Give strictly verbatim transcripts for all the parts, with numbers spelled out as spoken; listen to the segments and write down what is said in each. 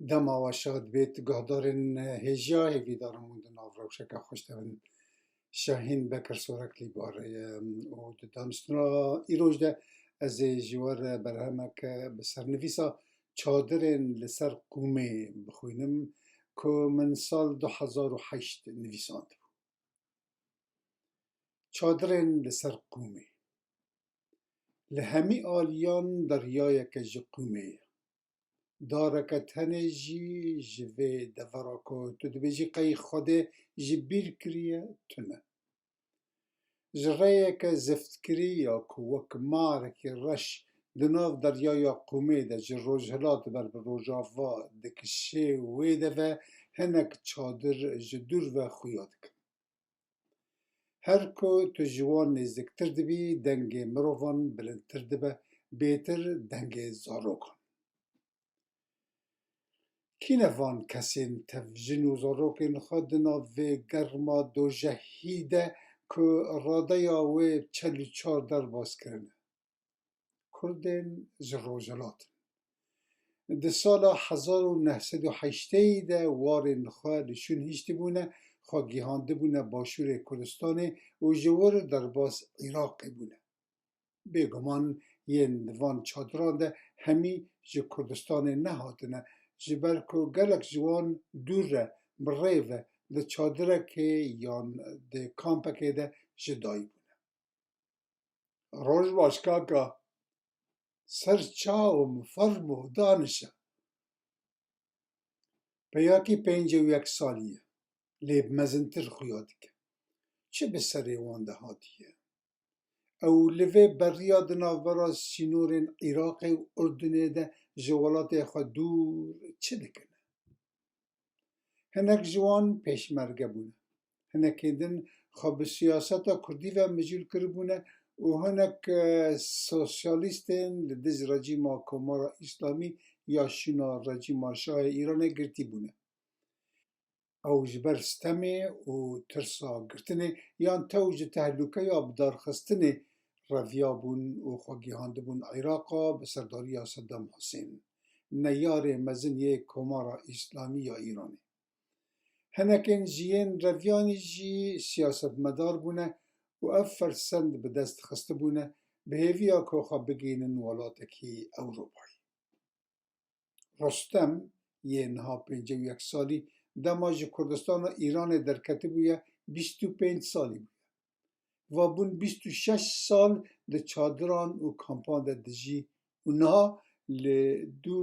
Dema we şad bêt, guhdarên hêja, hêvîdarim hûn di nav rewşeke xweş de bin. Şahîn Bekir Sorek Lîbarê ye û di daniştina îroj de ez ê ji we re berhemek bi sernivîsa Çadirên li ser Qûmê bixwînim, ku min sal du hezar û heşt nivîsandibû. Çadirên li ser Qûmê. Li hemî aliyan deryayeke ji qûmê ye. Dareke tenê jî ji vê devera ku tu dibêjî qey Xwedê ji bîr kiriye, tune. Ji rêyeke ziftkirî ya ku wek marekî reş di nav deryaya Qûmê de ji rojhilat ber bi rojava dikişê, wê de ve hinek çadir ji dûr ve xuya dikin. Her ku tu ji wan nêziktir dibî, dengê mirovan bilindtir dibe, bêtir dengê zarokan. Kî ne van kesên tev jin û zarokên xwe di nav vê germa dojehî de ku radeya wê çel û çar derbas kirine? Kurdên ji Rojhilat in. Di sala hezar û neh sed û heştê de warên xwe li şûn hiştibûne, xwe gihandibûne Başûrê Kurdistanê û ji wir derbas Iraqê bûne. Bêguman yên di van çadiran de hemî ji Kurdistanê nehatine, ji ber ku gelek ji wan dûr re, bi rê ve di çadirekê yan di kampekê de ji dayî bûne. Roj baş kaka. Ser çaw im, fermo, danişe. Peyakî pêncî û yek salî ye, lê mezintir xuya dike. Çi bi serê wan de hatiye? Ew li vê beriya di navbera sînorên Iraqê û Urdunê de ji welatê xwe dûr çi dikine? Hinek ji wan pêşmerge bûne. Hinekên din xwe bi siyaseta kurdî ve mijûl kiribûne û hinek, e, sosyalîstên li dij rejîma Komara Îslamî ya şûna rejîma Şahê Îranê girtî bûne. Ew ji ber stemê û tirsa girtinê yan tew ji tehlûkeya bidarxistinê reviyabûn û xwe gihandibûn Îraqa bi serdariya Seddam Husên, neyarê mezin yê Komara Îslamî ya Îranê. Hinekên ji yên reviyanî jî siyasetmedar bûne û ev fersend bi dest xistibûne, bi hêviya ku xwe bigihînin welatekî Ewropayî. Rostem yê niha pêncî û yek salî, dema ji Kurdistana Îranê derketibûye, bîst û pênc salî bûye. Va bûn bîst û şeş sal di çadiran û kampan de dijî û niha li dû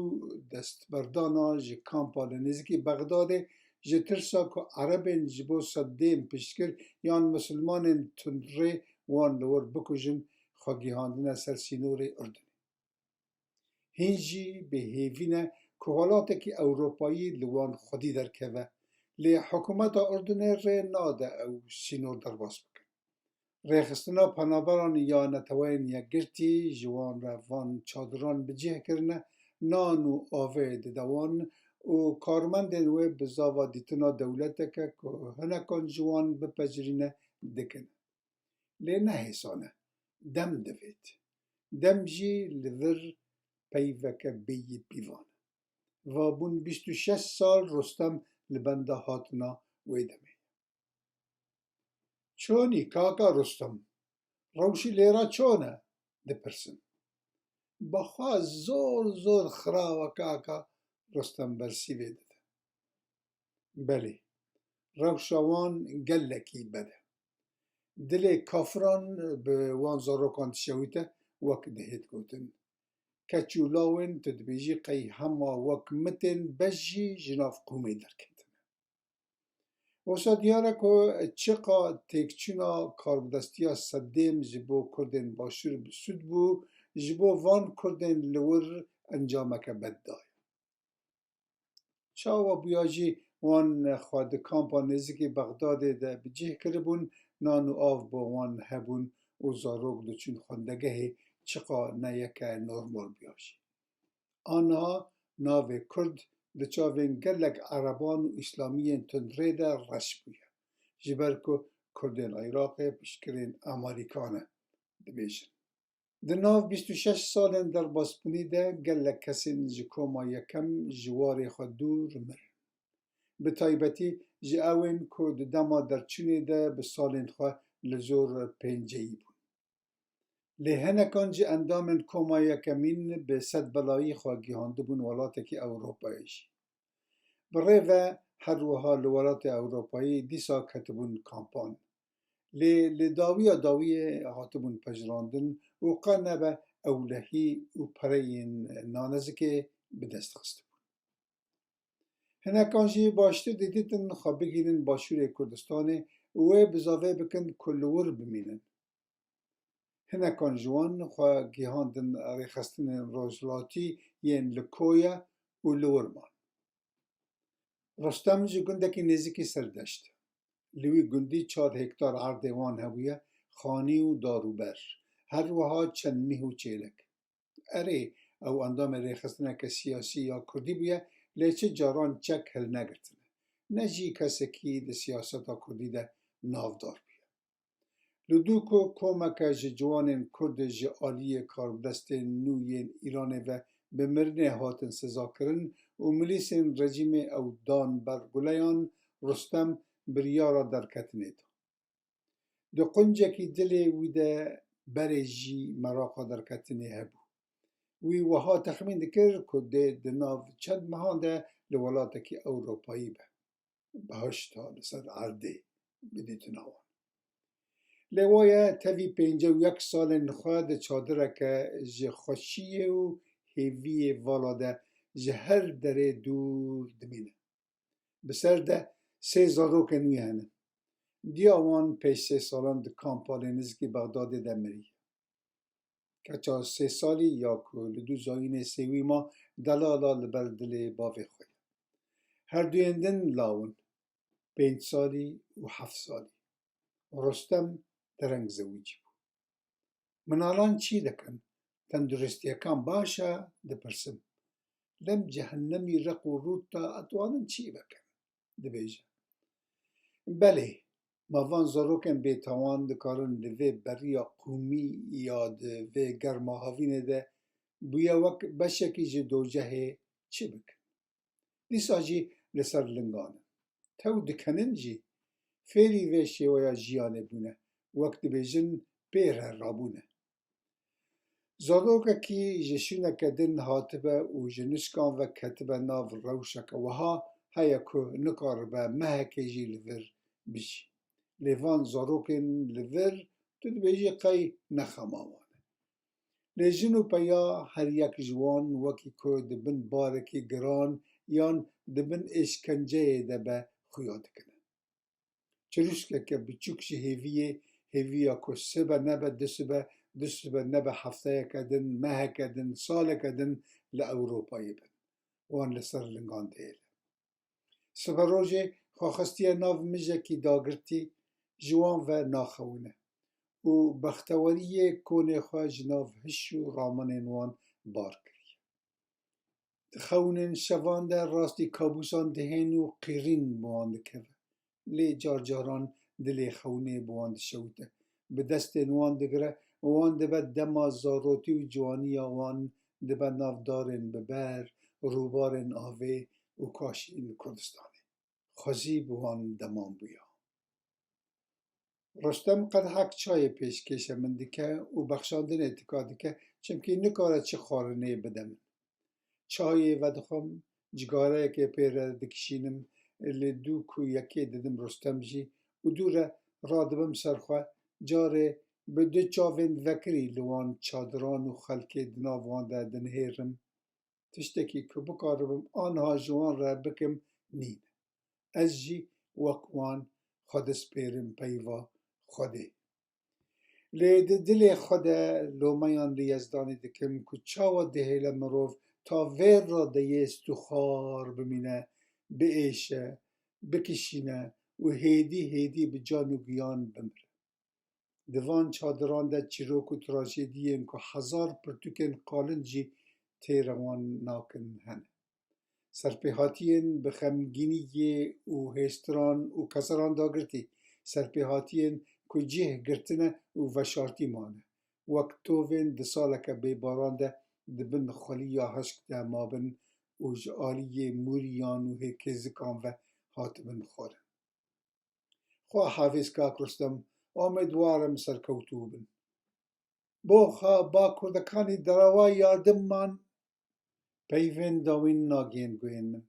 destberdana ji kampa li nêzîkî Bexdadê ji tirsa ku Erebên ji bo Seddêm piştgir yan misilmanên tundrê wan li wir bikujin, xwe gihandine ser sînorê Urdunê. Hîn jî bi hêvî ne ku welatekî Ewropayî li wan xwedî derkeve, lê hikûmeta Urdunê rê nade ew sînor derbas bikin. Rêxistina penaberan ya Neteweyên Yekgirtî ji wan re van çadiran bi cih kirine, nan û avê dide wan û karmendên wê bi zava dîtina dewleteke ku hinekan ji wan bipejirîne dikin. Lê ne hêsan e. Dem divêt. Dem jî li vir peyveke bêyî pîvan e. Va bûn bîst û şeş sal Rostem li benda hatina wê demê. Çonî kaka Rostem? Rewşî lêra çon e? Dipirsin. Bexwe zor zor xiraw e kaka, Rostem bersîvê dide. Belê, rewşa wan gelekî bed e. Dilê kafiran bi wan zarokan dişewite, wek dihêt gotin. Keç û lawên tu dibêjî qey hema wek mitên bej jî ji nav qûmê derketine. Wisa diyar e ku çiqa têkçûna karbidestiya Seddêm ji bo Kurdên Başûr bi sûd bû, ji bo van Kurdên li wir encameke bed daye. Çawa bûya jî wan xwe di kampa nêzîkî Bexdadê de bi cih kiribûn, nan û av bo wan hebûn û zarok diçûn xwendegehê, çiqa ne yeke normal bûya jî. Aniha navê Kurd di çavên gelek Ereban û Îslamiyên tundrê de reş bûye, ji ber ku Kurdên Iraqê piştgirên Amerîka ne, dibêjin. Di nav bîst û şeş salên derbasbûnî de gelek kesên ji koma yekem ji warê xwe dûr mirin. Bi taybetî ji ewên ku di dema derçûnê de bi salên xwe li zor pênceyî bûn. Lê hinekan ji endamên koma yekemîn bi sedbelayî xwe gihandibûn welatekî Ewropayê jî. Bi rê ve her wiha li welatê Ewropayî dîsa ketibûn kampan. Lê li dawiya dawiyê hatibûn pejirandin û qe nebe ewlehî û pereyên nanezikê bi dest xistibûn. Hinekan jî baştir didîtin xwe bigihînin Başûrê Kurdistanê û wê bizavê bikin ku li wir bimînin. Hinekan ji wan xwe gihandin rêxistinên rojhilatî yên li Koye û li wir man. Rostem ji gundekî nêzîkî Serdeşt e. Li wî gundî çar hektar erdê wan hebûye, xanî û dar û ber. Her wiha çend mîh û çêlek. Erê, ew endamê rêxistineke siyasî ya kurdî bûye, lê çi caran çek hilnegirtine. Ne jî kesekî di siyaseta kurdî de navdar bûye. Li dû ku komeke ji ciwanên kurd ji aliyê karbidestên nû yên Îranê ve bi mirinê hatin sizakirin û milîsên rejîmê ew dan ber guleyan, Rustem biryara derketinê da. Di quncekî dilê wî de berê jî meraqa derketinê hebû. Wî wiha texmîn dikir ku dê di nav çend mehan de li welatekî Ewropayî be. Behişta li ser erdê bidîtina wan. Lê waye tevî pêncî û yek salên xwe di çadireke ji xweşiyê û hêviyê vala de ji her derê dûr dimîne. Bi ser de sê zarokên wî hene. Diya wan pêş sê salan di kampa lê nizikî Bexdadê de miriye. Keça sê salî ya ku li dû zayînê sêwî ma, delala li ber dilê bavê xwe ye. Her duyên din law in, pênc salî û heft salî. Rostem dereng zewicî bû. Minalan çi dikin? Tenduristiyekan baş e? Dipirsim. Lem cehennemî req û rût de etwanin çi bikin? Dibêje. Belê, ma van zarokên bêtawan dikarin di vê beriya qûmî ya di vê germa havînê de bûye wek beşekî ji docehê çi bikin? Dîsa jî li ser lingan in. Tew dikenin jî, fêrî vê şêweya jiyanê bûne, wek dibêjin pê re rabûne. Zarokekî ji şûneke din hatibe û ji nişkan ve ketibe nav rewşeke wiha heye ku nikaribe mehekê jî li vir bijî. Lê van zarokên li vir, tu dibêjî qey ne xema wan e. Lê jin û peya her yek ji wan wekî ku di bin barekî giran yan di bin êşkenceyê de be xuya dikine. Çirûskeke biçûk ji hêviyê, hêviya ku sibe nebe du sibe, du sibe nebe hefteyeke din, meheke din, saleke din li Ewropayê bin. Wan li ser lingan dihêle. Siberojê xwe xistiye nav mijekî dagirtî, ji wan ve naxewine û bexteweriyê konê xwe ji nav hiş û ramanên wan bar kiriye. Di xewnên şevan de rastî kabûsan dihên û qîrîn bi wan dikeve. Lê car caran dilê xewnê bi wan dişewite. Bi destên wan digire û wan dibe dema zarotî û ciwaniya wan dibe nav darên bi ber, rûbarên avê û kaşîn Kurdistanê. Xwezî bi wan deman bûya. Rostem qedehek çayê pêşkêşe min dike û bexşandinê tika dike, çimkî nikare çi xwarinê bide min. Çayê vedixwim, cigareyekê pê re dikişînim, li dû ku yekê didim Rostem jî û dû re radibim ser xwe, carê bi du çavên vekirî li wan çadiran û xelkê di nav wan de dinihêrim. Tiştekî ku bikaribim aniha ji wan re bikim nîne. Ez jî wek wan xwe dispêrim peyva Xwedê. Lê di dilê xwe de lomeyan li Yezdanê dikim ku çawa dihêle mirov ta vê radeyê stûxwar bimîne, biêşe, bikişîne û hêdî hêdî bi can û giyan bimire. Di van çadiran de çîrok û trajediyên ku hezar pirtûkên qalin jî têra wan nakin hene. Serpêhatiyên bi xemgîniyê û hêstiran û keseran dagirtî, serpêhatiyên ku cih girtine û veşartî mane, wek tovên di saleke bêbaran de di bin xweliya hişk de mabin û ji aliyê mûriyan û hêkêzikan ve hatibin xwarin. Xwe hafîz kak Rustem, omêdwar im serkewtû bin. Bo xwe ba kurdekanî derewa yardim man. Peyvên dawîn nagihên guhên min.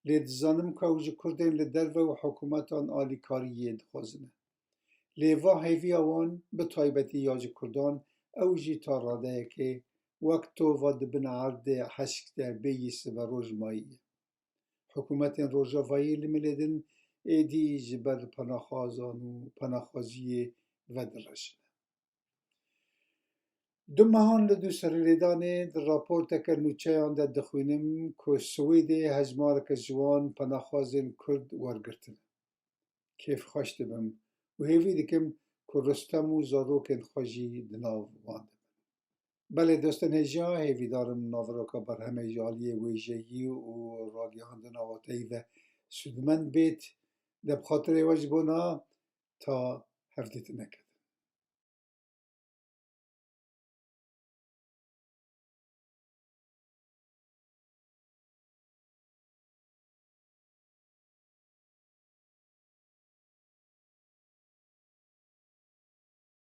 Lê dizanim ku ew ji kurdên li derve û hikûmetan alîkariyê dixwazine. Lê va hêviya wan, bi taybetî ya ji kurdan, ew jî ta radeyekê wek tova di bin erdê hişk de bêyî siberoj mayî ye. Hikûmetên Rojavayî li milê din êdî ji ber penaxwazan û penaxwaziyê vedireşine. Du mehan li dû serlêdanê di raporteke nûçeyan de dixwînim ku Swêdê hejmareke ji wan penaxwazên Kurd wergirtine. Kêfxweş dibim û hêvî dikim ku Rustem û zarokên xwe jî di nav wan de bin. Belê dostên hêja, hêvîdarim naveroka berhemê ji aliyê wêjeyî û ragihandina wateyî ve sûdmend bêt. De bi xatirê we ji bona ta hevdîtineke.